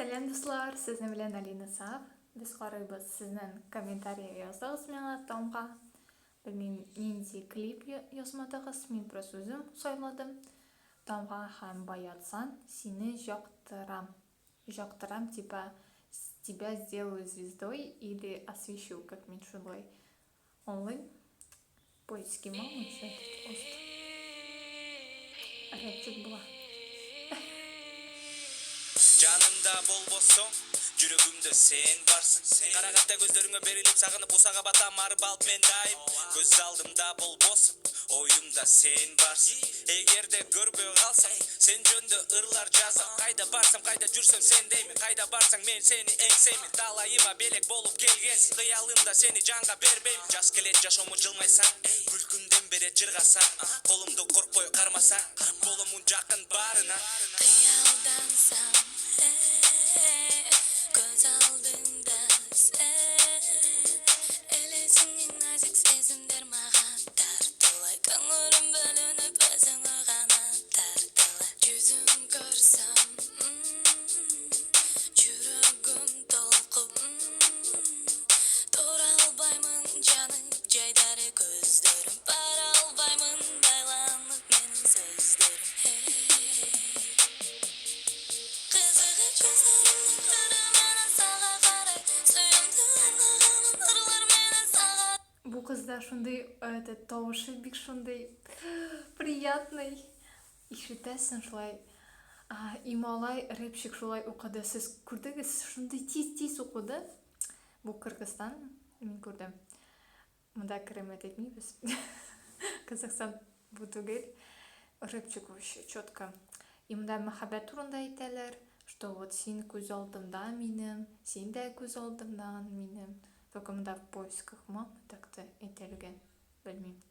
Сәлам, дуслар! Сезнең белән Алина Саф. Без карыйбыз сезнең комментарий яздыгыз миңа тамга. Белмим, нинди клип язмадыгыз, мин просто үзем сайладым. Тамга һәм Баятсан сине жактырам. Жактырам, типа тебя сделаю звездой или освещу, как мин шулай аңлыйм. Поиски мамы этот ост. Рэпчик була. Жанымда болбосоң, жүрөгүмдө сен барсың. Кара катта көздөрүңө берилип, сагынып кусага батам, арып алып мен дайым. Көз алдымда болбосоң, оюмда сен барсың. Эгерде көрбөй калсам, сен жөнүндө ырлар жазам. Кайда барсам, кайда жүрсөм, сен деймин. Кайда барсаң, мен сени эңсеймин. Таалайыма белек болуп келгенсиң. Кыялымда сени жанга бербейм. Жаз келет, жашоомо жылмайсаң, күлкүмдөн берет жыргасаң, колумду коркпой кармасаң, боломун жакын баарына. Кыялдансам, көз алдымда сен элесиңин, назик сезимдер мага тартылай, көңүлүм бөлүнүп, өзүңө гана тартылат. Жүзүң көрсөм, жүрөгүм толкуп, тура албаймын жанып, жайдары көздөрүм, бара албаймын байланып менин сөздөрүм. Кызыгып көздөрүмдүн кыры менен сага карай, сүйүүмдү арнаганмын ырлар менен сага. Бу кызда шундый этот тавышы бик шундый приятный. Ишетәсең шулай. И малай рэпчик шулай укыды. Сез күрдегез, шундый тиз-тиз укыды. Бу Кыргызстан, мин күрдем. Монда керемет әйтмибез. Казахстан бу түгел. Рэпчик вообще четко. И монда мәхәббәт турында әйтәләр, что вот син күз алдымда минем, син дә күз алдымнан минем. Только монда в поисках мамы так-то әйтелгән. Белмим.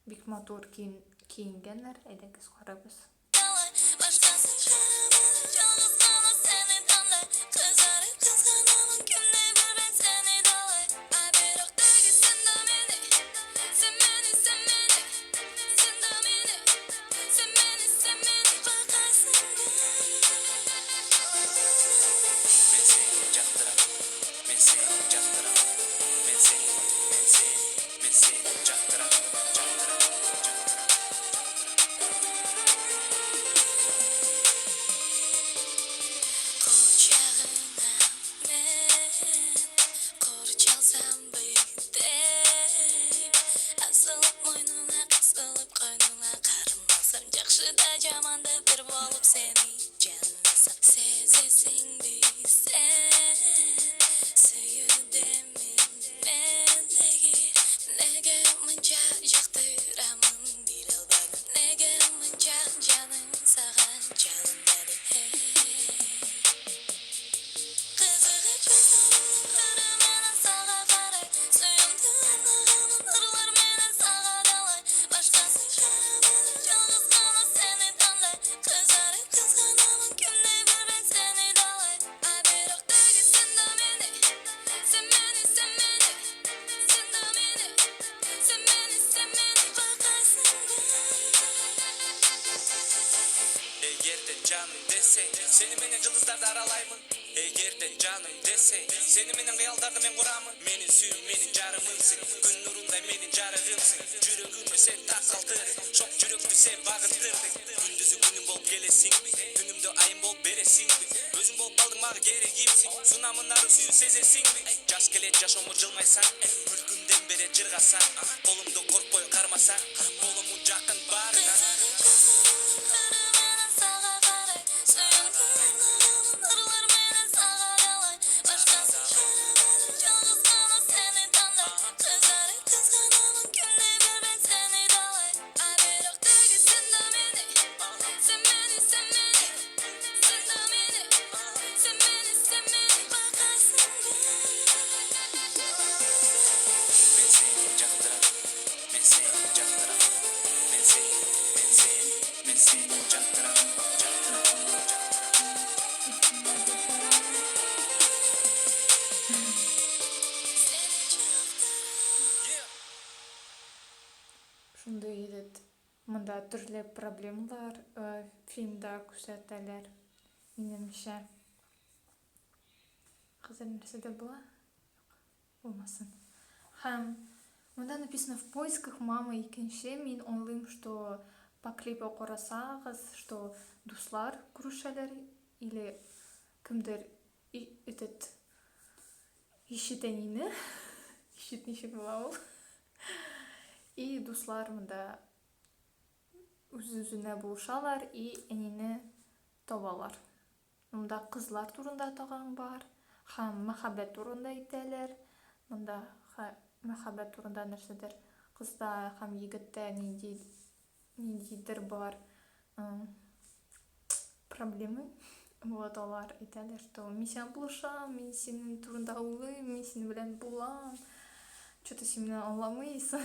Бик матур киенгәннәр, әйдәгез карагыз. Башкасын карабадым, жалгыз гана сени тандай. Кызарып кызганамын, кимдей билбейм сени далай. А бирок деги сен да мени, сен мени, сен мени, сен да мени, сен мени, сен мени бакасыңбы? Мен сени жактырам, мен сени жактырам, мен сени, мен сени, мен сени жактырам, жактырам, жактырам. Кучагыңа мен курчалсамбы дейм, асылып мойнуңа, кысылып койнуңа кармалсам, жакшы да, жаман да бир болуп сени жандасам. Сезесиңби сен, сүйүүдөмүн мен деги. Неге мынча жактырамын, биле албадым, неге мынча жаным сага жалындады. Кызыгып көздөрүмдүн кыры менен сага карай, сүйүүмдү арнаганмын ырлар менен сага далай. Башкасын карабадым, жалгыз гана сени тандай. Кызарып кызганамын, кимдей билбейм сени далай. А бирок деги сен да мени, сен мени, сен мени, сен да мени, сен мени, сен мени бакасыңбы? Эгерде жаным десең, сени менен жылдыздарды аралаймын. Эгерде жаным десең, сени менен кыялдарды мен курамын. Менин сүйүүм, менин жарымымсың, күн нурундай менин жарыгымсың. Жүрөгүмө сен так калтырдың, шок жүрөктү сен багынтырдың. Күндүзү күнүм болуп келесиңби, түнүмдө айым болуп бересиңби? Өзүң болуп калдың мага керегимсиң, сунамын ары сүйүү сезесиңби? Жаз келет, жашоомо жылмайсаң, күлкүмдөн берет жыргасаң, колумду коркпой кармасаң, боломун жакын баарына. Кызыгып көздөрүмдүн кыры менен сага карай, сүйүүмдү арнаганмын ырлар менен сага далай. Башкасын карабадым, жалгыз гана сени тандай. Кызарып кызганамын, кимдей билбейм сени далай. А бирок деги сен да мени, сен мени, сен мени, сен да мени, сен мени, сен мени бакасыңбы? Мен сени жактырам, мен сени жактырам, мен сени, мен сени, мен сени жактырам, жактырам, жактырам. Сени жактырам. Шундый этот монда төрле проблемалар фильмда күрсәтәләр, минемчә. Хәзер нәрсәдер була? Юк, булмасын. Һәм монда написано «В поисках мамы» икенче. Мин аңлыйм, что по клипу карасагыз, что дуслар күрешәләр или кемдер этот ищет әнине. Ищет ничек була ул? И дуслар монда үз-үзенә булышалар и әнине табалар. Монда кызлар турында тагын бар һәм мәхәббәт турында әйтәләр. Монда мәхәббәт турында нәрсәдер кызда һәм егеттә нинди ниндидер бар проблемы. Вот алар әйтәләр, что мин сиңа булышам, мин синең турында уйлыйм, мин синең белән булам. Что-то син мине аңламыйсың.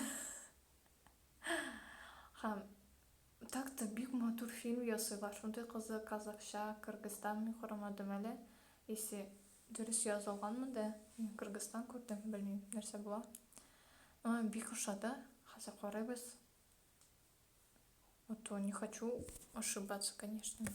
Һәм так-то бик матур фильм ясыйлар. Шундый кызык, казахча, Кыргызстан мин карамадым әле. Если дөрес язылганмы да, мин Кыргызстан күрдем, белмим, нәрсә була. Ой, бик ошады. Хәзер карыйбыз. А то не хочу ошибаться, конечно.